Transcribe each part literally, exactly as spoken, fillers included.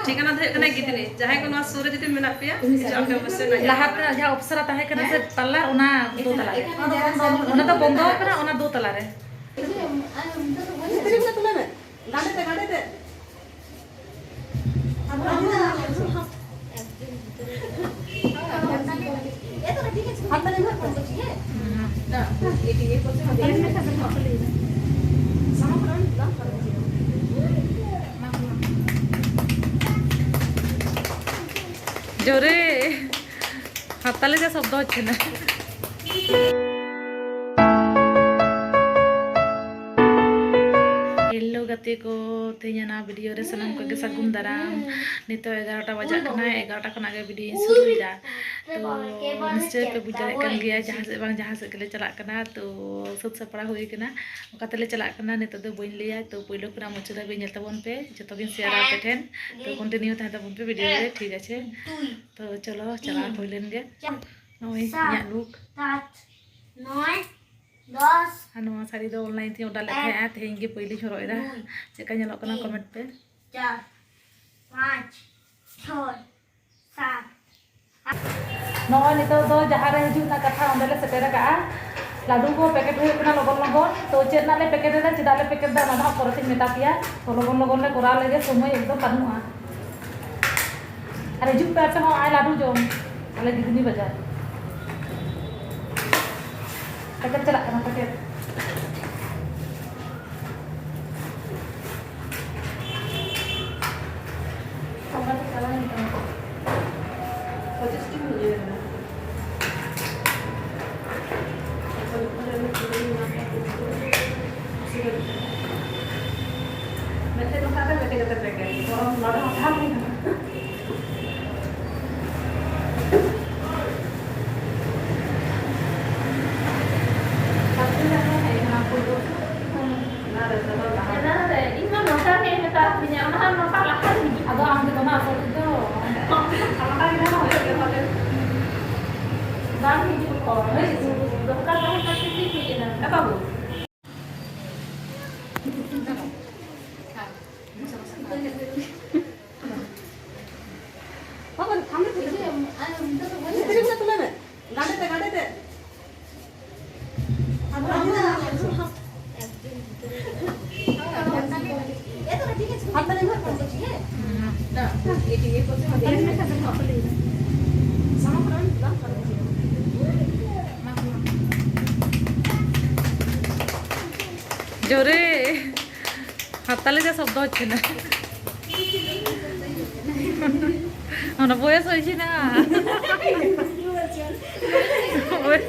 ᱴᱷᱤᱠᱟᱹᱱᱟ ᱫᱚ ᱦᱩᱭᱩᱜ ᱠᱟᱱᱟ ᱜᱤᱫᱽᱱᱤ᱾ ᱡᱟᱦᱟᱸᱭ ᱠᱚ ᱱᱚᱣᱟ ᱥᱩᱨ ᱨᱮ ᱡᱩᱫᱤ ᱢᱮᱱᱟᱜ ᱯᱮᱭᱟ, ᱦᱤᱡᱩᱜ ᱟᱯᱮ ᱚᱵᱚᱥᱥᱳᱭ ᱱᱟᱭᱟ᱾ ᱞᱟᱦᱟᱛᱮ ᱡᱟᱦᱟᱸ ᱚᱯᱥᱚᱨᱟ ᱛᱟᱦᱮᱸ ᱠᱟᱱᱟ ᱥᱮ ᱯᱟᱨᱞᱟᱨ, ᱚᱱᱟ ᱫᱚ ᱛᱟᱞᱟᱨᱮ᱾ ᱚᱱᱟ ᱫᱚ ᱵᱚᱱᱫᱚ ᱟᱠᱟᱱᱟ, ᱚᱱᱟ ᱫᱚ ᱛᱟᱞᱟᱨᱮ᱾ ᱜᱟᱸᱰᱮ ᱛᱮ, ᱜᱟᱸᱰᱮ ᱛᱮ᱾ জোরে হাততালি দিয়ে শব্দ হচ্ছে না। ᱦᱮᱞᱳ ᱜᱟᱛᱮ ᱠᱚ, ᱛᱮᱦᱮᱧᱟᱜ ᱱᱚᱣᱟ ᱵᱷᱤᱰᱤᱭᱳ ᱨᱮ ᱥᱟᱱᱟᱢ ᱠᱚᱜᱮ ᱥᱟᱹᱜᱩᱱ ᱫᱟᱨᱟᱢ᱾ ᱱᱤᱛᱚᱜ ᱮᱜᱟᱨᱚᱴᱟ ᱵᱟᱡᱟᱜ ᱠᱟᱱᱟ, ᱮᱜᱟᱨᱚᱴᱟ ᱠᱷᱚᱱᱟᱜ ᱜᱮ ᱵᱷᱤᱰᱤᱭᱳᱧ ᱥᱩᱨᱩᱭᱮᱫᱟ᱾ ᱛᱚ ᱱᱤᱥᱪᱚᱭ ᱯᱮ ᱵᱩᱡᱽ ᱫᱟᱲᱮᱭᱟᱜ ᱠᱟᱱ ᱜᱮᱭᱟ ᱡᱟᱦᱟᱸ ᱥᱮᱫ ᱵᱟᱝ ᱡᱟᱦᱟᱸ ᱥᱮᱫ ᱜᱮᱞᱮ ᱪᱟᱞᱟᱜ ᱠᱟᱱᱟ᱾ ᱛᱚ ᱥᱟᱹᱛ ᱥᱟᱯᱲᱟᱣ ᱦᱩᱭ ᱠᱟᱱᱟ, ᱚᱠᱟ ᱛᱮᱞᱮ ᱪᱟᱞᱟᱜ ᱠᱟᱱᱟ ᱱᱤᱛᱚᱜ ᱫᱚ ᱵᱟᱹᱧ ᱞᱟᱹᱭᱟ᱾ ᱛᱚ ᱯᱳᱭᱞᱳ ᱠᱷᱚᱱᱟᱜ ᱢᱩᱪᱟᱹᱫ ᱫᱷᱟᱹᱵᱤᱡ ᱧᱮᱞ ᱛᱟᱵᱚᱱ ᱯᱮ, ᱡᱚᱛᱚ ᱜᱤᱧ ᱥᱮᱭᱟᱨᱟ ᱟᱯᱮ ᱴᱷᱮᱱ᱾ ᱛᱚ ᱠᱚᱱᱴᱤᱱᱤᱭᱩ ᱛᱟᱦᱮᱸ ᱛᱟᱵᱚᱱ ᱯᱮ ᱵᱷᱤᱰᱤᱭᱳ ᱨᱮ, ᱴᱷᱤᱠ ᱟᱪᱷᱮ? ᱛᱚ ᱪᱚᱞᱚ ᱪᱟᱞᱟᱣ ᱦᱩᱭ ᱞᱮᱱ ᱜᱮ᱾ ᱱᱚᱜᱼᱚᱭ ᱤᱧᱟᱹᱜ ᱞᱩᱠ᱾ ᱱᱚᱭ, ᱫᱚᱥ᱾ ᱟᱨ ᱱᱚᱣᱟ ᱥᱟᱹᱲᱤ ᱫᱚ ᱚᱱᱞᱟᱭᱤᱱ ᱛᱮᱧ ᱚᱰᱟᱨ ᱞᱮᱫ ᱛᱟᱦᱮᱸᱜᱼᱟ, ᱛᱮᱦᱮᱧ ᱜᱮ ᱯᱳᱭᱞᱳᱧ ᱦᱚᱨᱚᱜ ᱮᱫᱟ᱾ ᱪᱮᱫ ᱞᱮᱠᱟ ᱧᱮᱞᱚᱜ ᱠᱟᱱᱟ ᱠᱚᱢᱮᱱᱴ ᱯᱮ᱾ ᱪᱟᱨ, ᱯᱟᱸᱪ, ᱪᱷᱚᱭ, ᱥᱟᱛ᱾ ᱱᱚᱜᱼᱚᱭ ᱱᱤᱛᱚᱜ ᱫᱚ ᱡᱟᱦᱟᱸ ᱨᱮ ᱦᱤᱡᱩᱜ ᱨᱮᱱᱟᱜ ᱠᱟᱛᱷᱟ, ᱚᱸᱰᱮ ᱞᱮ ᱥᱮᱴᱮᱨ ᱟᱠᱟᱜᱼᱟ᱾ ᱞᱟᱹᱰᱩ ᱠᱚ ᱯᱮᱠᱮᱴ ᱦᱩᱭᱩᱜ ᱠᱟᱱᱟ ᱞᱚᱜᱚᱱ ᱞᱚᱜᱚᱱ᱾ ᱛᱚ ᱪᱮᱫ ᱨᱮᱱᱟᱜ ᱞᱮ ᱯᱮᱠᱮᱴ ᱮᱫᱟ, ᱪᱮᱫᱟᱜ ᱞᱮ ᱯᱮᱠᱮᱴ ᱮᱫᱟ, ᱚᱱᱟ ᱫᱚ ᱦᱟᱸᱜ ᱯᱚᱨᱮᱛᱮᱧ ᱢᱮᱛᱟ ᱯᱮᱭᱟ᱾ ᱛᱚ ᱞᱚᱜᱚᱱ ᱞᱚᱜᱚᱱ ᱞᱮ ᱠᱚᱨᱟᱣ ᱞᱮᱜᱮ, ᱥᱚᱢᱚᱭ ᱮᱠᱫᱚᱢ ᱵᱟᱹᱱᱩᱜᱼᱟ᱾ ᱟᱨ ᱦᱤᱡᱩᱜ ᱯᱮ ᱟᱯᱮ ᱦᱚᱸ, ᱟᱭ ᱞᱟᱹᱰᱩ ᱡᱚᱢ ᱟᱞᱮ ᱜᱤᱫᱽᱱᱤ ᱵᱟᱡᱟᱨ᱾ ᱯᱮᱠᱮᱴ ᱪᱟᱞᱟᱜ ᱠᱟᱱᱟ, ᱯᱮᱠᱮᱴ᱾ ᱯᱚᱸᱪᱤᱥ ᱴᱤ ᱦᱩᱭ ᱞᱮᱱᱟ᱾ ᱢᱤᱫᱴᱮᱱ ᱱᱚᱝᱠᱟ ᱛᱮ ᱢᱤᱫᱴᱮᱱ ᱠᱟᱛᱮ ᱯᱮᱠᱮᱴ᱾ ᱵᱚᱨᱚᱝ ᱱᱚᱰᱮ ᱦᱚᱸ ᱛᱟᱦᱮᱸ ᱞᱮᱱᱟ᱾ ᱚᱱᱟ ᱨᱮ ᱪᱟᱞᱟᱣ ᱞᱟᱦᱟ᱾ ᱮᱱᱟᱱ ᱨᱮ ᱤᱧ ᱢᱟ ᱱᱚᱴᱟ ᱨᱮ ᱢᱮᱛᱟᱫ ᱫᱤᱧᱟ, ᱚᱱᱟ ᱦᱚᱸ ᱱᱚᱴᱟ ᱞᱟᱦᱟ ᱨᱮᱜᱮ᱾ ᱟᱫᱚ ᱟᱢ ᱜᱮ ᱫᱚᱢᱮ ᱟᱥᱟ ᱛᱮᱫᱚ᱾ ᱱᱚᱴᱟ ᱨᱮ ᱦᱚᱸ ᱦᱩᱭᱩᱜ ᱜᱮ ᱯᱟᱞᱮ᱾ ᱵᱟᱝ ᱦᱤᱡᱩᱜ ᱠᱚ᱾ ᱫᱚᱨᱠᱟᱨ ᱛᱟᱦᱮᱸ ᱠᱟᱱ ᱛᱮ ᱪᱮᱫ ᱦᱩᱭ ᱮᱱᱟ? ᱮ ᱵᱟᱹᱵᱩ᱾ ᱦᱮᱸ᱾ জোরে হাততালি দেওয়া শব্দ হচ্ছে না। মানে বয়স হয়েছে না। বয়স।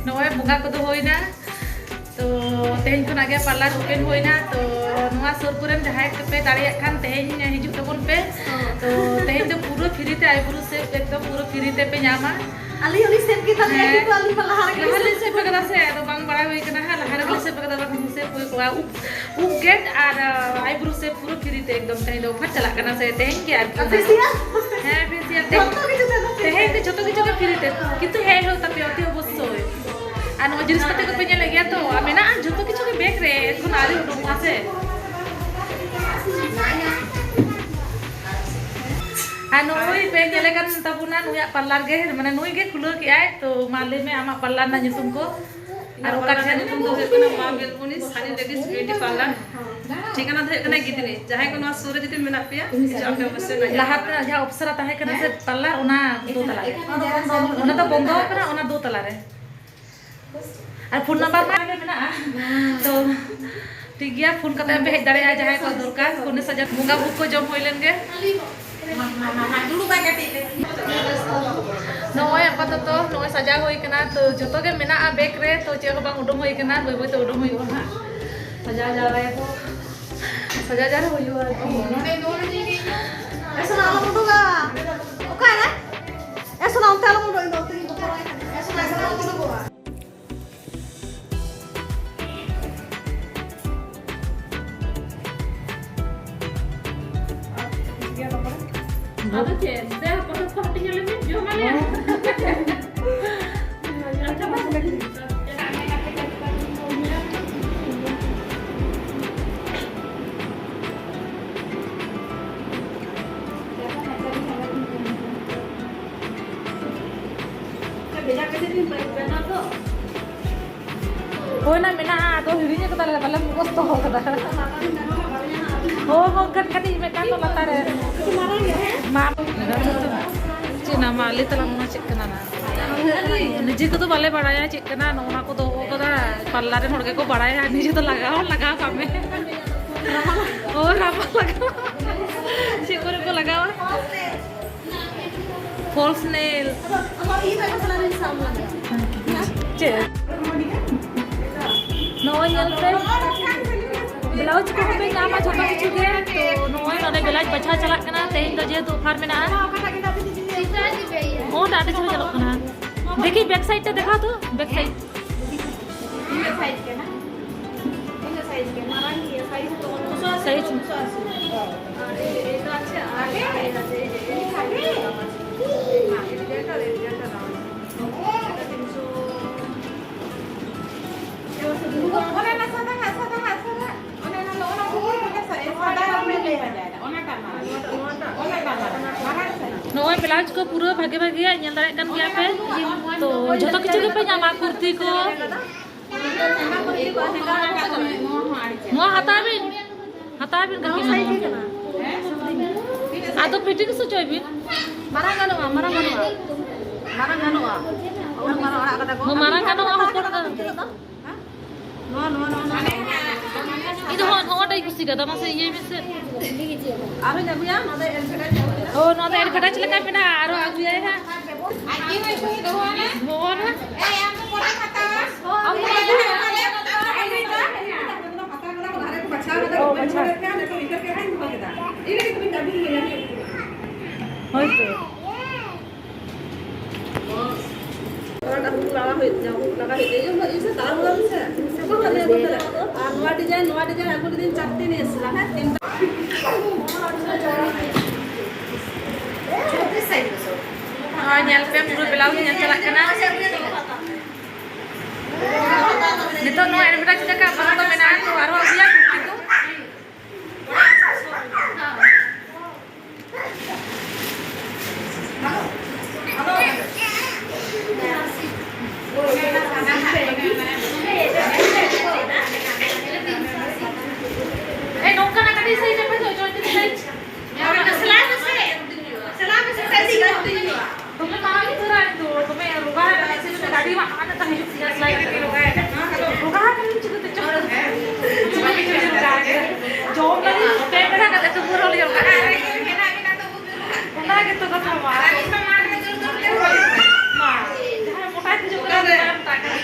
ᱱᱚᱜᱼᱚᱭ ᱵᱚᱸᱜᱟ ᱠᱚᱫᱚ ᱦᱩᱭᱱᱟ᱾ ᱛᱚ ᱛᱮᱦᱮᱧ ᱠᱷᱚᱱᱟᱜ ᱜᱮ ᱯᱟᱨᱞᱟᱨ ᱳᱯᱮᱱ ᱦᱩᱭᱱᱟ᱾ ᱛᱚ ᱱᱚᱣᱟ ᱥᱩᱨ ᱠᱚᱨᱮᱱ ᱡᱟᱦᱟᱸᱭ ᱠᱚᱯᱮ ᱫᱟᱲᱮᱭᱟᱜ ᱠᱷᱟᱱ ᱛᱮᱦᱮᱧ ᱦᱤᱡᱩᱜ ᱛᱟᱵᱚᱱ ᱯᱮ᱾ ᱛᱚ ᱛᱮᱦᱮᱧ ᱫᱚ ᱯᱩᱨᱟᱹ ᱯᱷᱨᱤ ᱛᱮ ᱟᱭᱵᱨᱳ ᱥᱮᱵᱷ ᱮᱠᱫᱚᱢ ᱯᱩᱨᱟᱹ ᱯᱷᱨᱤ ᱛᱮᱯᱮ ᱧᱟᱢᱟ᱾ ᱟᱹᱞᱤᱧ ᱦᱚᱸᱞᱤᱧ ᱥᱮᱵᱷ ᱠᱮᱫᱟ, ᱦᱮᱸ᱾ ᱠᱤᱱᱛᱩ ᱟᱹᱞᱤᱧ ᱢᱟ ᱞᱟᱦᱟ ᱨᱮᱜᱮ ᱞᱟᱦᱟ ᱞᱤᱧ ᱥᱮᱵᱷ ᱠᱟᱫᱟ ᱥᱮ, ᱟᱫᱚ ᱵᱟᱝ ᱵᱟᱲᱟᱭ ᱦᱩᱭ ᱠᱟᱱᱟ ᱦᱟᱸᱜ, ᱞᱟᱦᱟ ᱨᱮᱜᱮ ᱞᱤᱧ ᱥᱮᱵᱷ ᱠᱟᱫᱟ, ᱵᱟᱠᱷᱟᱱ ᱥᱮᱵᱷ ᱦᱩᱭ ᱠᱚᱜᱼᱟ᱾ ᱩᱵ, ᱩᱵ ᱜᱮᱫ ᱟᱨ ᱟᱭᱵᱨᱳ ᱥᱮᱵᱷ ᱯᱩᱨᱟᱹ ᱯᱷᱨᱤ ᱛᱮ ᱮᱠᱫᱚᱢ᱾ ᱛᱮᱦᱮᱧ ᱫᱚ ᱚᱯᱷᱟᱨ ᱪᱟᱞᱟᱜ ᱠᱟᱱᱟ ᱥᱮ, ᱛᱮᱦᱮᱧ ᱜᱮ ᱟᱨᱠᱤ᱾ ᱯᱷᱮᱥᱤᱭᱟᱞ? ᱦᱮᱸ, ᱯᱷᱮᱥᱤᱭᱟᱞ᱾ ᱡᱚᱛᱚ ᱠᱤᱪᱷᱩ ᱛᱮᱫᱚ free᱾ ᱛᱮᱦᱮᱧ ᱫᱚ ᱡᱚᱛᱚ ᱠᱤᱪᱷᱩ ᱜᱮ ᱯᱷᱨᱤ ᱛᱮ, ᱠᱤᱱᱛᱩ ᱦᱮᱡ ᱦᱩᱭᱩᱜ ᱛᱟᱯᱮᱭᱟ ᱚᱛᱤ ᱚᱵᱚᱥᱥᱳᱭ᱾ ᱟᱨ ᱱᱚᱣᱟ ᱡᱤᱱᱤᱥ ᱯᱟᱹᱛᱤ ᱠᱚᱯᱮ ᱧᱮᱞᱮᱫ ᱜᱮᱭᱟ ᱛᱚ, ᱟᱨ ᱢᱮᱱᱟᱜᱼᱟ ᱡᱚᱛᱚ ᱠᱤᱪᱷᱩ ᱜᱮ ᱵᱮᱜᱽ ᱨᱮ, ᱮᱠᱷᱚᱱ ᱟᱹᱣᱨᱤ ᱩᱰᱩᱠᱚᱜᱼᱟ ᱥᱮ᱾ ᱟᱨ ᱱᱩᱭ ᱯᱮ ᱧᱮᱞᱮ ᱠᱟᱱ ᱛᱟᱵᱚᱱᱟ, ᱱᱩᱭᱟᱜ ᱯᱟᱨᱞᱟᱨ ᱜᱮ, ᱢᱟᱱᱮ ᱱᱩᱭ ᱜᱮ ᱠᱷᱩᱞᱟᱹᱣ ᱠᱮᱜᱼᱟᱭ᱾ ᱛᱚ ᱢᱟ ᱞᱟᱹᱭ ᱢᱮ ᱟᱢᱟᱜ ᱯᱟᱨᱞᱟᱨ ᱨᱮᱱᱟᱜ ᱧᱩᱛᱩᱢ ᱠᱚ᱾ ᱟᱨ ᱚᱠᱟ ᱯᱟᱨᱞᱟᱨ ᱴᱷᱮᱱ ᱨᱮᱱᱟᱜ ᱧᱩᱛᱩᱢ ᱫᱚ ᱦᱩᱭᱩᱜ ᱠᱟᱱᱟ ᱢᱟ ᱵᱮᱞᱠᱩᱱᱤ ᱥᱟᱱᱤ ᱞᱮᱰᱤᱥ ᱵᱤᱭᱩᱴᱤ ᱯᱟᱨᱞᱟᱨ᱾ ᱴᱷᱤᱠᱟᱹᱱᱟ ᱫᱚ ᱦᱩᱭᱩᱜ ᱠᱟᱱᱟ ᱜᱤᱫᱽᱱᱤ᱾ ᱡᱟᱦᱟᱸᱭ ᱠᱚ ᱱᱚᱣᱟ ᱥᱩᱨ ᱨᱮ ᱡᱩᱫᱤ ᱢᱮᱱᱟᱜ ᱯᱮᱭᱟ, ᱦᱤᱡᱩᱜ ᱟᱯᱮ ᱚᱵᱚᱥᱥᱳᱭ ᱱᱟᱦᱟᱜ᱾ ᱞᱟᱦᱟ ᱛᱮᱱᱟᱜ ᱡᱟᱦᱟᱸ ᱚᱯᱥᱚᱨᱟ ᱛᱟᱦᱮᱸ ᱠᱟᱱᱟ ᱥᱮ ᱯᱟᱨᱞᱟᱨ, ᱚᱱᱟ ᱫᱚ ᱛᱟᱞᱟ ᱨᱮ᱾ ᱚᱱᱟ ᱫᱚ ᱵᱚᱱᱫᱚ ᱟᱠᱟᱱᱟ, ᱚᱱᱟ ᱫᱚ ᱛᱟᱞᱟ ᱨᱮ᱾ ᱟᱨ ᱯᱷᱳᱱ ᱱᱟᱢᱵᱟᱨ ᱢᱟ ᱢᱮᱱᱟᱜᱼᱟ᱾ ᱛᱚ ᱴᱷᱤᱠ ᱜᱮᱭᱟ, ᱯᱷᱳᱱ ᱠᱟᱛᱮ ᱯᱮ ᱦᱮᱡ ᱫᱟᱲᱮᱭᱟᱜᱼᱟ, ᱡᱟᱦᱟᱸᱭ ᱠᱚ ᱫᱚᱨᱠᱟᱨ᱾ ᱯᱷᱳᱱ ᱨᱮ ᱥᱟᱡᱟᱣ ᱵᱚᱸᱜᱟ ᱵᱷᱳᱜ ᱠᱚ ᱡᱚᱢ ᱦᱩᱭ ᱞᱮᱱ ᱜᱮ᱾ ᱱᱚᱜᱼᱚᱭ ᱟᱯᱟᱛᱚᱛᱚ ᱱᱚᱜᱼᱚᱭ ᱥᱟᱡᱟᱣ ᱦᱩᱭ ᱠᱟᱱᱟ, ᱛᱚ ᱡᱚᱛᱚ ᱜᱮ ᱢᱮᱱᱟᱜᱼᱟ ᱵᱮᱜᱽ ᱨᱮ, ᱛᱚ ᱪᱮᱫ ᱦᱚᱸ ᱵᱟᱝ ᱩᱰᱩᱝ ᱦᱩᱭ ᱠᱟᱱᱟ, ᱵᱟᱹᱭ ᱵᱟᱹᱭ ᱛᱮ ᱩᱰᱩᱝ ᱦᱩᱭᱩᱜᱼᱟ ᱦᱟᱸᱜ᱾ ᱥᱟᱡᱟᱣ ᱡᱟᱣᱨᱟᱭᱟᱠᱚ, ᱥᱟᱡᱟᱣ ᱡᱟᱣᱨᱟ ᱦᱩᱭᱩᱜᱼᱟ ᱟᱨᱠᱤ᱾ ᱮ ᱥᱳᱱᱟ, ᱟᱞᱚᱢ ᱩᱰᱩᱝᱟ᱾ ᱚᱠᱟᱨᱮ? ᱮ ᱥᱳᱱᱟ, ᱚᱱᱛᱮ ᱟᱞᱚᱢ ᱩᱰᱩᱝ, ᱤᱧ ᱫᱚ ᱚᱱᱛᱮ ᱜᱤᱧ ᱵᱚᱛᱚᱨᱟᱭ ᱠᱟᱱᱟ᱾ ᱮ ᱥᱳᱱᱟ, ᱮ ᱥᱳᱱᱟ, ᱟᱞᱚᱢ ᱩᱰᱩᱝᱚᱜᱼᱟ᱾ ᱟᱫᱚ ᱪᱮᱫ? ᱫᱮ, ᱦᱚᱯᱚᱱ ᱦᱚᱯᱚᱱ ᱦᱟᱹᱴᱤᱧ ᱟᱞᱮ ᱢᱮ, ᱡᱚᱢ ᱟᱞᱮ᱾ ᱵᱷᱮᱡᱟ ᱠᱟᱛᱮ ᱵᱤᱱ ᱵᱮᱱᱟᱣ ᱫᱚ᱾ ᱦᱳᱭ ᱱᱟ, ᱢᱮᱱᱟᱜᱼᱟ, ᱟᱫᱚ ᱦᱤᱲᱤᱧ ᱠᱟᱫᱟᱞᱮ, ᱵᱟᱞᱮ ᱢᱩᱠᱷᱚᱥᱛᱚ ᱠᱟᱫᱟ᱾ ᱦᱳᱭ, ᱦᱳᱭ, ᱠᱟᱹᱴᱤᱡ ᱠᱟᱹᱴᱤᱡ ᱢᱤᱫᱴᱟᱝ ᱫᱚ ᱞᱟᱛᱟᱨ ᱨᱮ᱾ ᱢᱟ, ᱪᱮᱫ ᱱᱟ, ᱢᱟ ᱞᱟᱹᱭ ᱛᱟᱞᱟᱝ ᱢᱮ, ᱪᱮᱫ ᱠᱟᱱᱟ ᱱᱟ? ᱱᱤᱡᱮ ᱠᱚᱫᱚ ᱵᱟᱞᱮ ᱵᱟᱲᱟᱭᱟ ᱪᱮᱫ ᱠᱟᱱᱟ, ᱱᱚᱜᱼᱚ ᱱᱟ ᱠᱚ ᱫᱚᱦᱚ ᱠᱟᱫᱟ, ᱯᱟᱨᱞᱟᱨ ᱨᱮᱱ ᱦᱚᱲ ᱜᱮᱠᱚ ᱵᱟᱲᱟᱭᱟ, ᱱᱤᱡᱮ ᱫᱚ ᱞᱟᱜᱟᱣ ᱦᱚᱸ ᱞᱟᱜᱟᱣ ᱠᱟᱜ ᱢᱮ᱾ ᱦᱳᱭ, ᱨᱟᱯᱟᱜ ᱞᱟᱜᱟᱣ᱾ ᱪᱮᱫ ᱠᱚᱨᱮ ᱠᱚ ᱞᱟᱜᱟᱣᱟ? False nail. ᱪᱮᱫ? ᱱᱚᱜᱼᱚᱭ ᱧᱮᱞ ᱯᱮ, ᱵᱞᱟᱣᱩᱡᱽ ᱠᱚᱦᱚᱸ ᱯᱮ ᱧᱟᱢᱟ, ᱡᱷᱚᱛᱚ ᱠᱤᱪᱷᱩ ᱜᱮ᱾ ᱛᱚ ᱱᱚᱜᱼᱚᱭ ᱱᱚᱰᱮ ᱵᱞᱟᱣᱩᱡᱽ ᱵᱟᱪᱷᱟᱣ ᱪᱟᱞᱟᱜ ᱠᱟᱱᱟ᱾ ᱛᱮᱦᱮᱧ ᱫᱚ ᱡᱮᱦᱮᱛᱩ ᱚᱯᱷᱟᱨ ᱢᱮᱱᱟᱜᱼᱟ᱾ ᱚ, ᱟᱹᱰᱤ ᱪᱮᱦᱨᱟ ᱧᱮᱞᱚᱜ ᱠᱟᱱᱟ᱾ ᱫᱮᱠᱷᱤ, ᱵᱮᱠ ᱥᱟᱭᱤᱰ ᱛᱮ ᱫᱮᱠᱷᱟᱣ ᱛᱚ, ᱵᱮᱠ ᱥᱟᱭᱤᱰ᱾ ᱤᱧᱟᱹᱜ ᱥᱟᱭᱤᱡ ᱠᱟᱱᱟ, ᱤᱧᱟᱹᱜ ᱥᱟᱭᱤᱡ ᱠᱟᱱᱟ, ᱢᱟᱨᱟᱝ ᱜᱮᱭᱟ ᱥᱟᱭᱤᱡ ᱫᱚ ᱩᱱᱥᱚ ᱟᱥᱤ, ᱥᱟᱭᱤᱡ᱾ ᱩᱱᱥᱚ ᱟᱥᱤ᱾ ᱟᱨ ᱮ-, ᱮᱴᱟᱜ ᱟᱜ ᱟᱜᱮ, ᱮ-, ᱮ-, ᱮ-, ᱮᱴᱟᱜ, ᱮᱴᱟᱜ ᱫᱟᱢ᱾ ᱚᱱᱮ ᱚᱱᱟ ᱥᱟᱫᱟ ᱦᱟᱜ, ᱥᱟᱫᱟ ᱦᱟᱜ, ᱥᱟᱫᱟ᱾ ᱚᱱᱮ ᱚᱱᱟ, ᱚᱱᱟ ᱜᱩᱜᱩᱞ ᱠᱚ ᱢᱮᱥᱟ, ᱮ, ᱥᱟᱫᱟ ᱦᱟᱜ ᱢᱮ ᱞᱟᱹᱭ ᱦᱟᱡᱟᱨ᱾ ᱚᱱᱟᱴᱟᱜ ᱢᱟᱨᱟᱝ᱾ ᱚᱱᱟᱴᱟᱜ ᱢᱟᱨᱟᱝ ᱥᱟᱭᱤᱡ᱾ ᱱᱚᱜᱼᱚᱭ ᱵᱞᱟᱣᱩᱡᱽ ᱠᱚ ᱯᱩᱨᱟᱹ ᱵᱷᱟᱜᱮ ᱵᱷᱟᱜᱮᱭᱟᱜ ᱧᱮᱞ ᱫᱟᱲᱮᱭᱟᱜ ᱠᱟᱱ ᱜᱮᱭᱟ ᱯᱮ᱾ ᱛᱚ ᱡᱷᱚᱛᱚ ᱠᱤᱪᱷᱩ ᱜᱮᱯᱮ ᱧᱟᱢᱟ, ᱠᱩᱨᱛᱤ ᱠᱚ᱾ ᱱᱚᱣᱟ ᱦᱟᱛᱟᱣ ᱵᱤᱱ, ᱦᱟᱛᱟᱣ ᱵᱤᱱ ᱠᱟᱹᱠᱤ, ᱱᱚᱣᱟ᱾ ᱟᱫᱚ ᱯᱷᱤᱴᱤᱝ ᱦᱚᱪᱚᱭ ᱵᱤᱱ᱾ ᱢᱟᱨᱟᱝ ᱜᱟᱱᱚᱜᱼᱟ, ᱢᱟᱨᱟᱝ ᱜᱟᱱᱚᱜᱼᱟ, ᱢᱟᱨᱟᱝ ᱜᱟᱱᱚᱜᱼᱟ᱾ ᱩᱱᱟᱹᱜ ᱢᱟᱨᱟᱝ ᱟᱲᱟᱜ ᱠᱟᱫᱟ ᱠᱚ᱾ ᱦᱚᱸ, ᱢᱟᱨᱟᱝ ᱜᱟᱱᱚᱜᱼᱟ, ᱦᱚᱯᱚᱱ ᱜᱟᱱᱚᱜᱼᱟ᱾ ᱱᱚᱣᱟ, ᱱᱚᱣᱟ, ᱱᱚᱣᱟ, ᱱᱚᱣᱟ᱾ ᱤᱧ ᱫᱚ ᱦᱚᱸ-, ᱱᱚᱣᱟᱴᱟᱜ ᱤᱧ ᱠᱩᱥᱤ ᱠᱟᱫᱟ, ᱢᱟᱥᱮ ᱤᱭᱟᱹᱭ ᱢᱮᱥᱮ᱾ ᱟᱨᱦᱚᱸᱧ ᱟᱹᱜᱩᱭᱟ, ᱱᱚᱣᱟ ᱫᱚ advertise ᱞᱮᱠᱟ ᱢᱮᱱᱟᱜᱼᱟ, ᱟᱨᱦᱚᱸ ᱟᱹᱜᱩᱭᱟᱭ ᱦᱟᱸᱜ᱾ ᱟᱡ ᱜᱮ ᱦᱳᱭ ᱦᱳᱭ ᱫᱚᱦᱚ ᱟᱞᱮ᱾ ᱦᱚᱸ᱾ ᱮᱭ, ᱟᱢ ᱫᱚ ᱯᱚᱨᱮᱢ ᱦᱟᱛᱟᱣᱟ᱾ ᱟᱢ ᱫᱚ ᱯᱚᱨᱮᱢ ᱦᱟᱛᱟᱣᱟ᱾ ᱚ, ᱵᱟᱪᱷᱟ᱾ ᱦᱳᱭ ᱛᱚ᱾ ᱚᱱᱟᱴᱟᱜ ᱦᱩᱲᱩ ᱞᱟᱜᱟ ᱦᱩᱭᱩᱜ ᱛᱤᱧᱟ, ᱦᱩᱲᱩ ᱞᱟᱜᱟ ᱦᱩᱭᱩᱜ ᱛᱤᱧᱟ᱾ ᱤᱧ ᱦᱚᱸ ᱤᱧ ᱥᱮ ᱛᱟᱲᱟᱢ ᱦᱚᱸ ᱵᱟᱹᱧ ᱥᱮ᱾ ᱟᱨ ᱱᱚᱣᱟ design, ᱱᱚᱣᱟ design ᱟᱹᱜᱩ ᱞᱮᱫᱟᱹᱧ ᱪᱟᱨᱴᱮ ᱱᱤᱭᱮ ᱮᱥᱮ ᱦᱮᱸ, ᱛᱤᱱᱴᱟ᱾ ᱱᱚᱣᱟ ᱧᱮᱞ ᱯᱮ, ᱯᱩᱨᱟᱹ blouse ᱧᱮᱞ ᱪᱟᱞᱟᱜ ᱠᱟᱱᱟ᱾ ᱱᱤᱛᱚᱜ ᱱᱚᱣᱟ advertise ᱞᱮᱠᱟ ᱟᱯᱟᱛᱚᱛᱚ ᱢᱮᱱᱟᱜᱼᱟ, ᱛᱚ ᱟᱨᱦᱚᱸ ᱟᱹᱜᱩᱭᱟ ᱠᱩᱨᱛᱤ ᱠᱚ᱾ ᱮ, ᱱᱚᱝᱠᱟᱱᱟᱜ ᱠᱟᱹᱴᱤᱡ ᱥᱟᱭᱤᱡᱽ ᱟᱯᱮ ᱫᱚ, ᱡᱚᱭᱛᱤ ᱥᱟᱭᱤᱡᱽ᱾ ᱥᱮᱞᱟᱭ ᱢᱮᱥᱮ᱾ ᱥᱮᱞᱟᱭ ᱢᱮᱥᱮ, ᱥᱟᱭᱤᱡᱽ ᱫᱚ ᱦᱩᱭᱩᱜᱼᱟ᱾ ᱫᱚᱢᱮ ᱢᱟᱨᱟᱝ ᱩᱛᱟᱹᱨᱟ ᱤᱧ ᱫᱚ, ᱫᱚᱢᱮ ᱨᱚᱜᱟ ᱟᱠᱟᱱᱟ, ᱥᱮ ᱜᱟᱹᱰᱤ ᱢᱟ ᱦᱟᱱᱟ ᱱᱟᱛᱮ ᱦᱤᱡᱩᱜ ᱜᱮᱭᱟ, ᱥᱮᱞᱟᱭ ᱠᱟᱛᱮ ᱨᱚᱜᱟ ᱟᱠᱟᱱᱟ᱾ ᱨᱚᱜᱟ ᱟᱠᱟᱱᱟ ᱪᱤᱠᱟᱹᱛᱮ ᱪᱚ? ᱪᱤᱠᱟᱹᱛᱮ ᱪᱚ ᱨᱚᱜᱟ ᱟᱠᱟᱱᱟ? ᱡᱚᱢ ᱞᱟᱹᱜᱤᱫ ᱯᱮ ᱵᱮᱲᱟ ᱠᱟᱛᱮ ᱛᱩᱵᱩ ᱨᱮᱦᱚᱸ ᱞᱮ ᱨᱚᱜᱟ ᱟᱠᱟᱱᱟ᱾ ᱚᱱᱟ ᱜᱮᱛᱚ ᱠᱟᱛᱷᱟ ᱢᱟ᱾ ᱢᱟ, ᱡᱟᱦᱟᱸᱭ ᱢᱚᱴᱟᱭ ᱠᱷᱚᱡᱚᱜ ᱠᱟᱱᱟ, ᱩᱱᱤ ᱵᱟᱭ ᱢᱚᱴᱟᱜ ᱠᱟᱱᱟ᱾